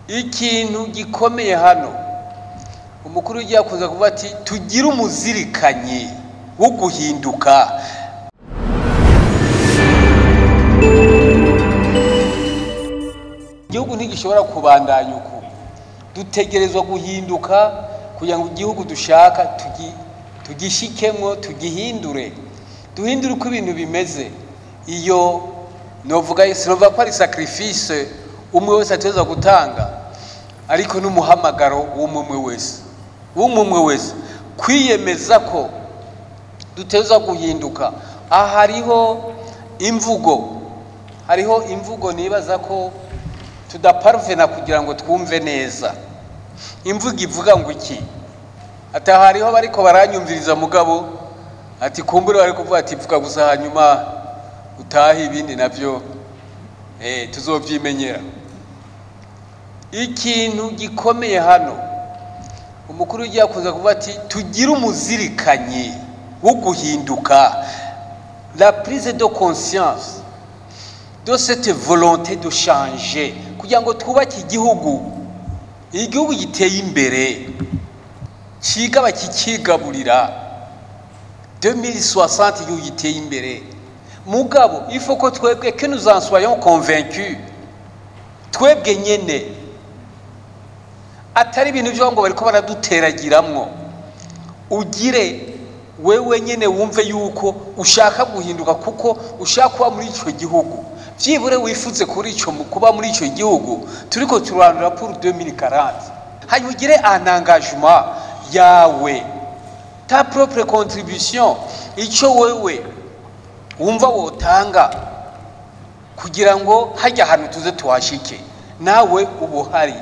Ikintu gikomeye hano, umukuru w'igihugu akunze kuvuga ati tugire umuzirikanyi wo guhinduka. Igihugu ntigishobora kubandanya uku, dutegerezwa guhinduka kugira ngo igihugu dushaka tugishikemwo, tugihindure, duhindure uko ibintu bimeze. Iyo novuga, sinovuga ko ari sacrifice umwe wese ategerezwa gutanga, ariko n'umuhamagaro w'umwe wese, w'umwe wese kwiyemeza ko dutegerezwa guhinduka. Aha hariho imvugo, hariho imvugo nibaza ko tudaparvena kugira ngo twumve neza. Imvugo ivuga ngo iki? Ati aha hariho bariko baranyumviriza mugabo, ati kumbure bari kuvuga ati vuga gusa hanyuma utahe, ibindi navyo tuzovyimenyera. Ikintu gikomeye hano, umukuru w'igihugu akunze kuvuga ati tugire umuzirikanyi wo guhinduka, la prise de conscience de cette volonté de changer, kugira ngo twubake igihugu, igihugu giteye imbere, cigaba kikigaburira. 2060 igihugu giteye imbere. Mugabo il faut ko twebwe, que nous en soyons convaincus, twebwe nyene, atari ibintu vyo ngo bariko baraduteragiramwo. Ugire wewe nyene wumve yuko ushaka guhinduka, kuko ushaka kuba muri ico gihugu, vyibure wifuze kuri ico, kuba muri ico gihugu turiko turandura pour 2040. Hanyuma ugire un engagement yawe, ta propre contribution, ico wewe wumva wotanga kugira ngo hajya ahantu tuze tuhashike, nawe ubuhari.